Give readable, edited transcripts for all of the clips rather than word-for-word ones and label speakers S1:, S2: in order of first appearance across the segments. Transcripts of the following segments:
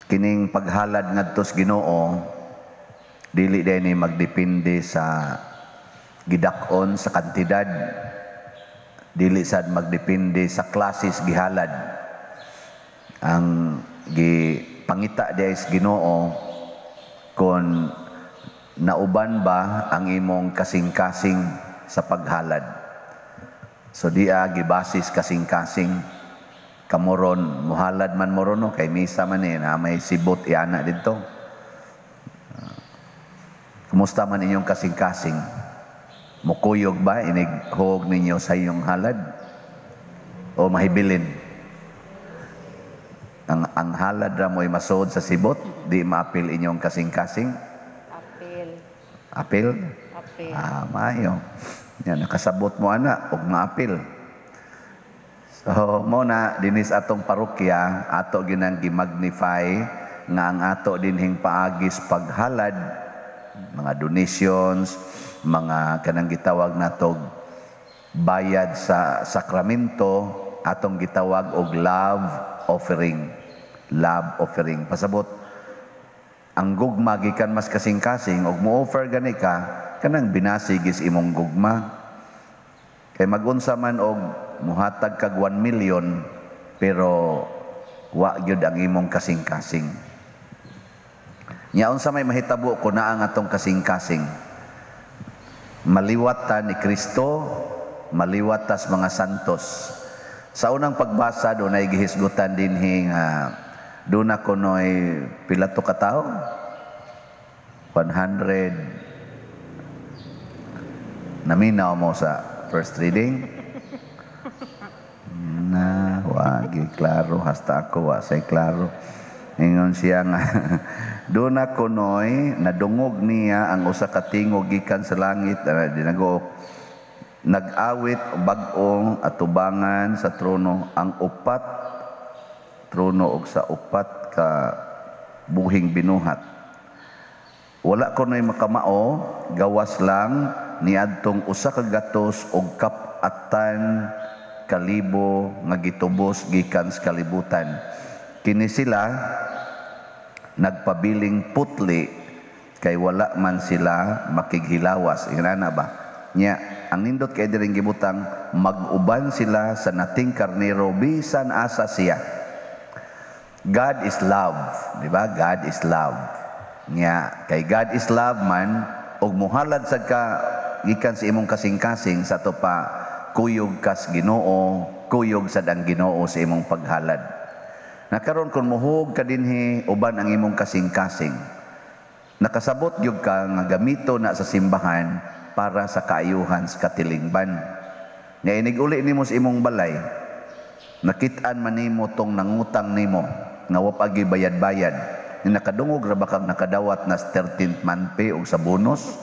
S1: Kining paghalad ngadto sa Ginoo, dili diay ni magdepende sa gidak-on sa kantidad, dili sad magdepende sa klases gihalad. Ang gipangita diay sa Ginoo kung nauban ba ang imong kasing-kasing sa paghalad. So diya gibasis kasing-kasing. Kamoron muhalad man mo ron, no? Kay misa man eh, na may sibot iana didto. Kumusta man inyong kasing-kasing? Mukuyog ba inig huog ninyo sa inyong halad? O mahibilin? Ang halad ra mo'y masuod sa sibot, di maapil inyong kasing-kasing?
S2: Apil.
S1: Apil?
S2: Apil.
S1: Ah, maayo. Yan, nakasabot mo ana og maapil. So, mo na dinis atong parokya, ato ginang gimagnify nga ang ato dinhing paagis paghalad, mga donations, mga kanang gitawag natog bayad sa sakramento, atong gitawag og love offering. Love offering. Pasabot, ang gugma gikan mas kasing-kasing og mo-offer gani ka, kanang binasig is imong gugma. Kay magunsa man og muhatag kag 1 million pero wa gyud ang imong kasing-kasing. Nya unsa may mahitabo kun naa ang atong kasing-kasing? Maliwat ta ni Kristo, maliwat tas mga santos. Sa unang pagbasa, dunay gihisgutan dinhi nga duna kunoy pila to ka tawo? 100. Naminaw mo sa first reading? Na, wagi klaro, hasta ako wa say klaro. Ingon siya nga duna kunoy nadungog niya ang usa ka tingog gikan sa langit, dinago nag-awit bag-ong atubangan sa trono, ang upat trono og sa upat ka buhing binuhat. Wala kunoy makamao gawas lang niadtong 104,000 nga gitubos gikan sa kalibutan. Kini sila nagpabiling putli kay wala man sila makighilawas. Ingana ba? Nya, ang nindot kay diring gibutang, mag-uban sila sa nating karnero bisan asa siya. God is love, di ba? God is love. Nya, kay God is love man, og muhalad sad ka gikan sa imong kasing-kasing, sa to pa kuyog kas Ginoo, kuyog sad ang Ginoo sa imong paghalad. Nakaron kung muhug ka dinhi uban ang imong kasing-kasing, nakasabot gyud ka nga gamito na sa simbahan para sa kaayuhan sa katilingban. Nga inig uli nimo sa imong balay, nakit-an man nimo tong nangutang nimo nga wa pa bayad-bayad. Ni nakadungog ra ba kang nakadawat na 13th month pay og sa bonus?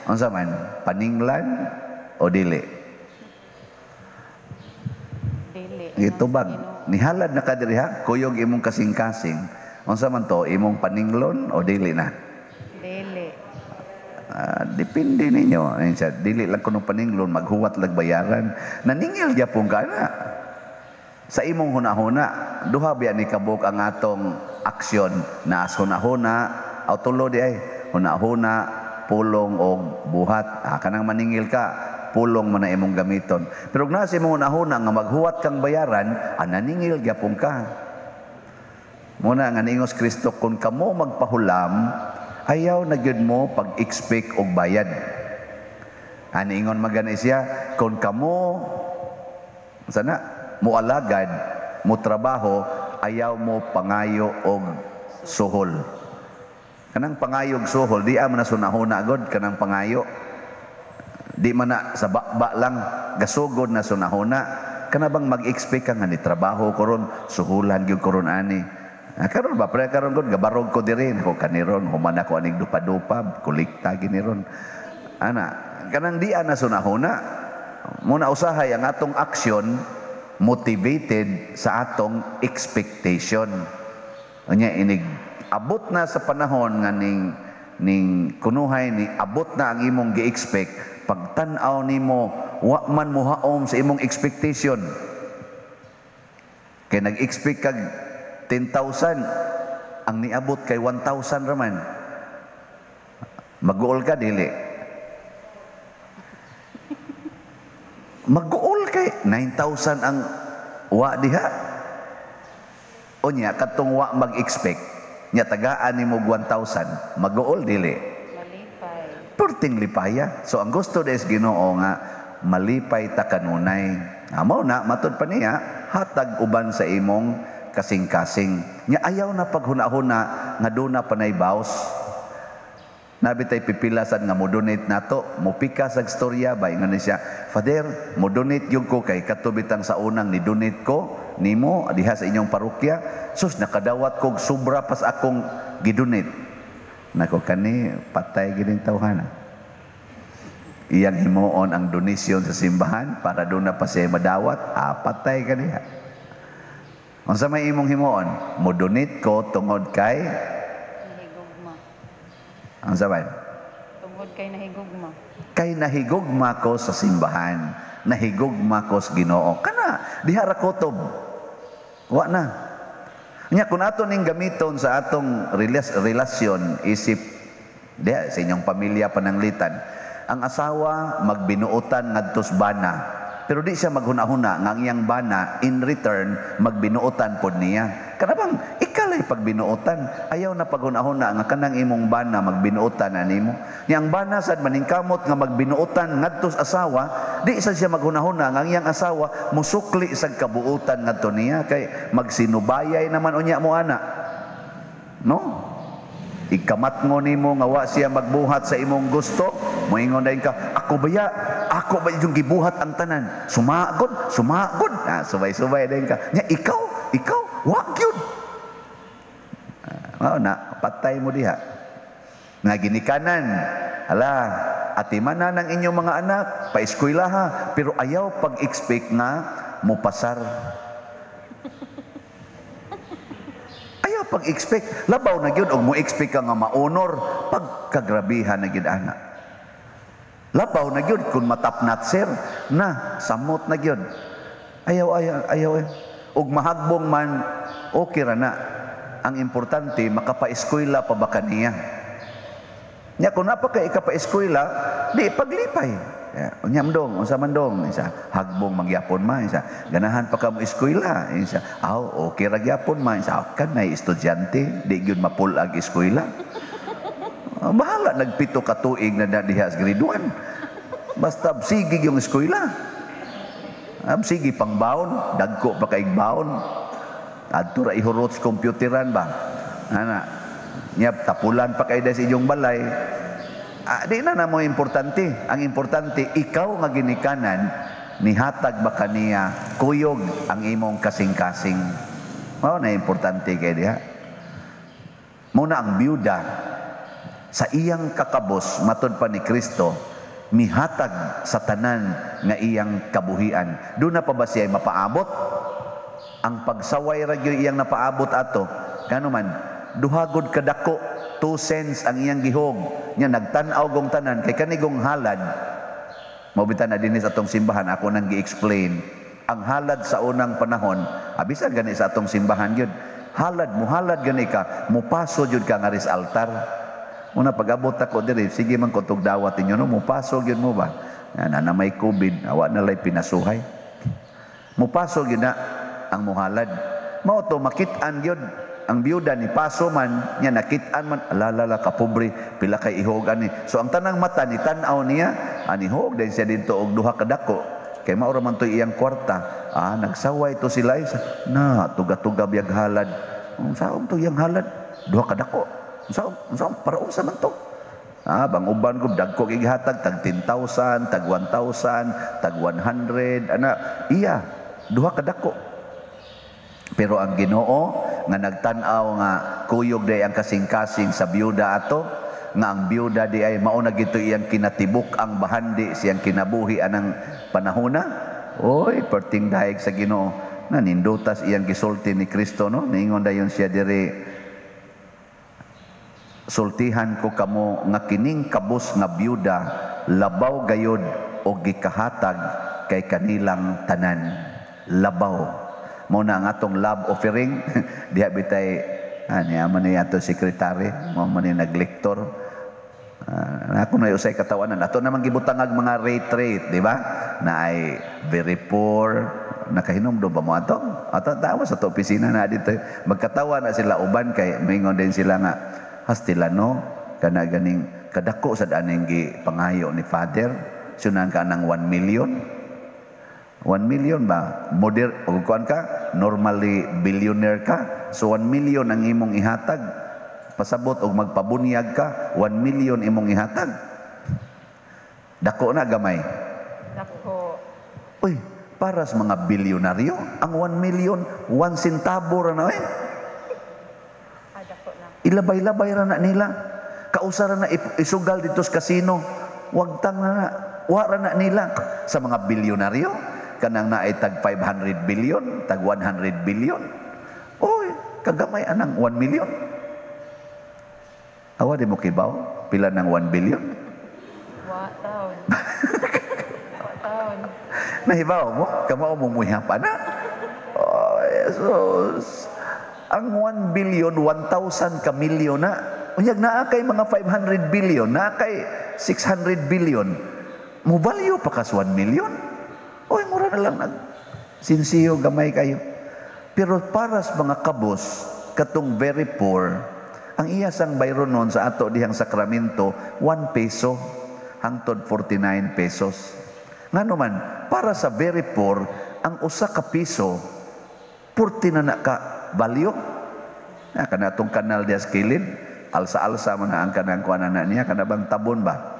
S1: Unsa man, paninglan o dili?
S2: Dili.
S1: Gitubag. Nihalad na ka diri ha, kuyog imong kasing-kasing. Unsa man to, imong paninglon o dili na?
S2: Dili.
S1: Ah, depende ninyo. Ayun siya, dili lang kuno paninglon, maghuwat lag bayaran. Naningil gyapon ka na. Sa imong hunahuna, duha biya ni kabuk ang atong aksyon na hunahuna, aw tulo di ay hunahuna, pulong og buhat. Ah, kanang maningil ka, pulong man na imong gamiton. Pero kung nasa imong hunahuna nga maghuwat kang bayaran, ah, naningil gyapon ka. Muna nga niingos Kristo, kung kamo magpahulam, ayaw na gyud mo pag-expect og bayad. Ani ingon magani siya, kung kamo sana mualagad, mo trabaho, ayaw mo pangayo og suhol. Kanang pangayog suhol, di man na sunahuna god kanang pangayo. Di man na sa bakba lang, gasugod na sunahuna. Kana bang mag-expect ka nga ni trabaho ko ron, suhulan gyud ko ron ani. Ah, karon ba pre, karon gud gabarog ko diri ko kaniron, human ako aning dupa-dupa, kolekta gini ron. Ana, kanang di ana sunahuna. Muna usahay ang atong aksyon motivated sa atong expectation. Unya inig abot na sa panahon nga ning kunuhay ni abot na ang imong gi-expect, pagtan-aw nimo wa man mohaom sa imong expectation. Kay nag-expect kag 10,000 ang niabot kay 1,000 raman. Mag-uol ka, dili? Mag-uol kay 9,000 ang wa diha. Unya katong wa mag-expect nya tagaan nimo 1,000, mag-uol, dili?
S2: Malipay.
S1: Perting lipaya. So ang gusto des Ginoo nga malipay ta kanunay. Amo na matud pa niya, hatag uban sa imong kasing-kasing. Nya ayaw na paghuna-huna nga duna panay baos. Nabi tay pipilasan nga mo donate nato, mo pika sa istorya ba ingon ni siya, "Father, mo donate gyud ko kay katubitang sa unang ni donate ko nimo diha sa inyong parokya, sus, nakadawat kog sobra pas akong gidonate." Nako, kani patay gid tawhana. Iyang himuon ang donasyon sa simbahan para doon na pa siya madawat, ah, patay ka diha. Unsa may imong himuon? Mo donate ko tungod kay
S2: Nahigugma.
S1: Unsa man?
S2: Tungod kay nahigugma.
S1: Kay nahigugma ko sa simbahan, nahigugma ko sa Ginoo. Kana diha ra kutob. Wa na. Nya kung ato ning gamiton sa atong relasyon isip diha sa inyong pamilya pananglitan, ang asawa magbinuotan ngadto sa bana. Pero di siya maghuna-huna nga ang iyang bana in return magbinuotan pod niya. Kana bang ikalay pagbinuotan, ayaw na paghuna-huna nga kanang imong bana magbinuotan na nimo. Nya ang bana sad maningkamot nga magbinuotan ngadto sa asawa, di sad siya maghuna-huna nga ang iyang asawa musukli sa kabuutan ngadto niya kay magsinubayay naman unya mo ana. No? Ikamat mo nimo nga wa siya magbuhat sa imong gusto, moingon dayon ka, "Ako baya, ako ba yung gibuhat ang tanan? Sumagod, sumagod." Ah, subay-subay dayon ka. Nya ikaw, ikaw, wa gyud. Ah, mao na, patay mo diha. Nga ginikanan, hala, atimanan ang inyong mga anak, paeskwelaha, pero ayaw pag-expect nga mopasar. Ayaw pag-expect. Labaw na gyud og mo-expect ka nga ma-honor, pagkagrabihan na gyud ana. Labaw na gyud kung matapnat sir, na samot na gyud. Ayaw, ayaw, ayaw. Og mahagbong man, okay ra na. Ang importante, makapaeskwela pa ba kaniya? Nya kung napa ka ikapaeskwela, di paglipay. Ya, unya man dong, unsa man dong, isa hagbong magyapon ma, isa ganahan pa ka mo eskwela, isa aw okay ra gyapon ma, isa kanay estudyante, di gyud mapulag eskwela. Ah, bahala nagpito ka tuig na diha sa grade 1. Basta sige yung eskwela. Ah, sige pang baon, dagko pa kaig baon. Adto ra ihurot sa computeran ba. Ana. Nya tapulan pa kay sa inyong balay. Ah, di na na mo importante. Ang importante, ikaw nga ginikanan, nihatag ba kaniya kuyog ang imong kasing-kasing. Mao na importante kay diha. Muna ang byuda sa iyang kakabos matod pa ni Kristo mihatag sa tanan nga iyang kabuhian. Doon na pa ba siya mapaabot? Ang pagsaway ra gyud iyang napaabot ato. Kano man duha gud kadako, 2 cents ang iyang gihog. Nya nagtan-aw gong tanan kay kanigong halad. Mao bitan na dinhi sa atong simbahan ako nang gi-explain ang halad sa unang panahon. Abisan gani sa atong simbahan gyud. Halad muhalad gani ka, mupaso gyud ka nga ris altar. Una pag-abot ako diri, sige man ko tug dawat ninyo no, mupaso gyud mo ba? Na, na may COVID, awa na lay pinasuhay. Mupaso gyud na ang muhalad. Mao to makit-an gyud ang biyuda ni paso man nya nakit-an man, alalala kapobre, pila kay ihog ani. So ang tanang mata ni tan-aw niya, ani hog din siya didto og duha ka dako. Kay mao ra man to iyang kwarta. Ah, nagsaway to sila na tuga-tuga biyag halad. Unsaon to iyang halad? Duha ka dako. Unsaon para unsa man to? Ah, bang uban ko dagko kay gihatag tag 10,000, tag 1,000, tag 100 ana iya duha ka dako. Pero ang Ginoo nga nagtan-aw nga kuyog day ang kasing-kasing sa biyuda ato, nga ang biyuda di ay mao na gito iyang kinatibuk ang bahandi siyang kinabuhi anang panahona. Oy, perting dayeg sa Ginoo na nindutas iyang gisulti ni Kristo no, niingon dayon siya diri, "Sultihan ko kamo nga kining kabus nga biyuda labaw gayod og gikahatag kay kanilang tanan." Labaw. Mao na ang atong love offering diha bitay niya man ni ato sekretary, mao man ni naglektor. Ako na usay katawanan. Ato naman gibutangag mga rate-rate, di ba? Na ay very poor, nakahinumdum ba mo ato? Ato tawa sa to opisina na dito. Magkatawa na sila uban kay mingon din sila nga hastila no kana ganing kadako sa aning gi pangayo ni Father sunan ka ng 1 million. 1 million ba? Moder og kuan ka, normally billionaire ka. So 1 million ang imong ihatag. Pasabot og magpabunyag ka, 1 million imong ihatag. Dako na gamay?
S2: Dako.
S1: Uy, para sa mga bilyonaryo, ang 1 million, 1 centavo ra na eh.
S2: Dako na.
S1: Ilabay-labay ra na nila. Kausa ra na isugal dito sa kasino. Wagtang na na. Wa ra na nila. Sa mga bilyonaryo, kanang naay tag 500 billion, tag 100 billion. Uy, kagamay anang 1 million. Awa di mo kibaw, pila ng 1 billion?
S2: Wa taon. Wa taon.
S1: Nahibaw mo? Kamao mo muhapa na. Oh, Jesus. Ang 1 billion, 1,000 ka milyon na. Unyag naa kay mga 500 billion, naa kay 600 billion. Mo value pa kas 1 million? Oy, mura na lang nag sinsiyo gamay kayo. Pero para sa mga kabos, katong very poor, ang iya sang bayron nun sa ato dihang sakramento, 1 peso hangtod 49 pesos. Ngano man, para sa very poor, ang usa ka piso, purti na na ka value. Na kana atong kanal diya sa kilid, alsa-alsa man na ang kanang kuan na niya, kana bang tabon ba?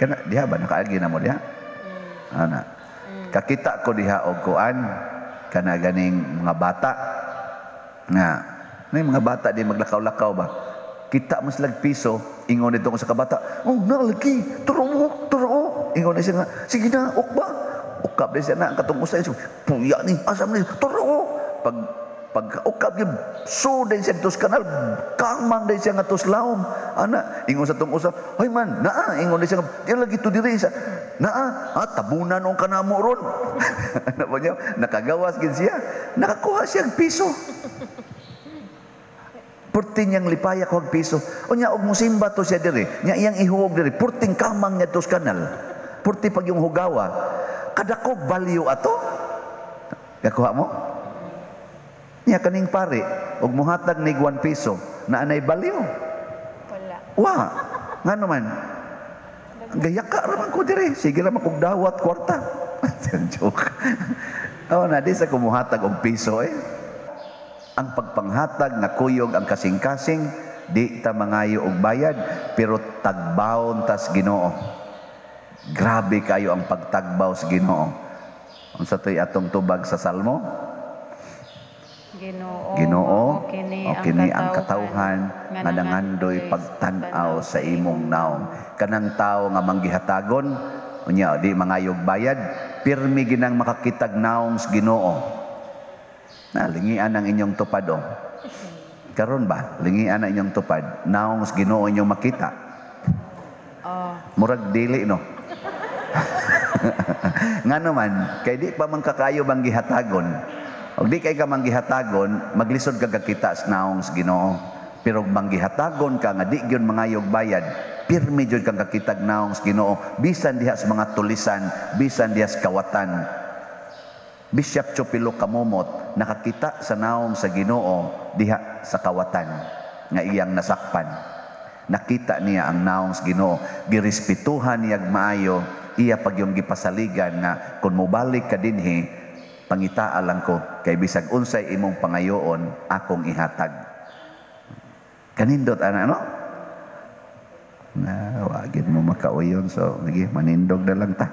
S1: Kana diha ba nakaagi na mo diha? Ana. Kakita ko diha og kuan kana ganing mga bata nga may mga bata di maglakaw-lakaw ba. Kita mo silag piso, ingon dito ko sa kabata, "Oh, nalagi, turo mo, turo." Ingon na siya nga, "Sige na, ok ba?" Ukap din siya na, katong usay, puya ni, asam ni, turo. Pag ukap yun, so din siya dito sa kanal, kamang din siya nga tos laom. Ana, ingon sa tong usa, "Hoy man, naa," ingon din siya, "Di lagi to diri sa, naa, tabunan ang kanamo ron." Ano ba niya? Nakagawas gid siya, nakakuha siya og piso. Purti niyang lipaya og piso. Unya og musimba to siya diri, nya iyang ihuog diri, purting kamang niya to sa kanal. Purti pag yung hugawa. Kadako value ato. Kakuha mo? Nya kaning pare og muhatag nig 1 piso, na anay value?
S2: Wala.
S1: Wa. Ngano man? Gayaka ra man ko diri. Sige ra man kog dawat kwarta. Joke. Oh, na di sa kumuhatag og piso eh. Ang pagpanghatag nga kuyog ang kasing-kasing, di ta mangayo og bayad, pero tagbawon tas Ginoo. Grabe kayo ang pagtagbaw sa Ginoo. Unsa to'y atong tubag sa Salmo?
S2: Ginoo,
S1: Ginoo,
S2: mao kini
S1: o kini ang katawhan nga nangandoy pagtan-aw sa imong naong. Kanang tao nga manggihatagon, unya di mangayog bayad, pirmi ginang makakitag naong sa Ginoo. Na lingian ang inyong tupad oh. Karon ba, lingian ang inyong tupad, naong sa Ginoo inyong makita.
S2: Oh.
S1: Murag dili no. Ngano man, kay di pa man kakayo bang gihatagon. Og di kay ka manggihatagon, maglisod ka kakita sa naong sa Ginoo. Pero manggihatagon ka nga di gyud mangayog bayad, pirmi gyud kang kakitag naong sa Ginoo, bisan diha sa mga tulisan, bisan diha sa kawatan. Bishop Chopilo Camomot nakakita sa naong sa Ginoo diha sa kawatan nga iyang nasakpan. Nakita niya ang naong sa Ginoo, girespetuhan niya maayo, iya pagyong gipasaligan nga kung mobalik ka dinhi, pangitaa lang ko kay bisag unsay imong pangayoon akong ihatag. Kanindot ana no? Na wagid mo makauyon, so sige manindog na lang ta.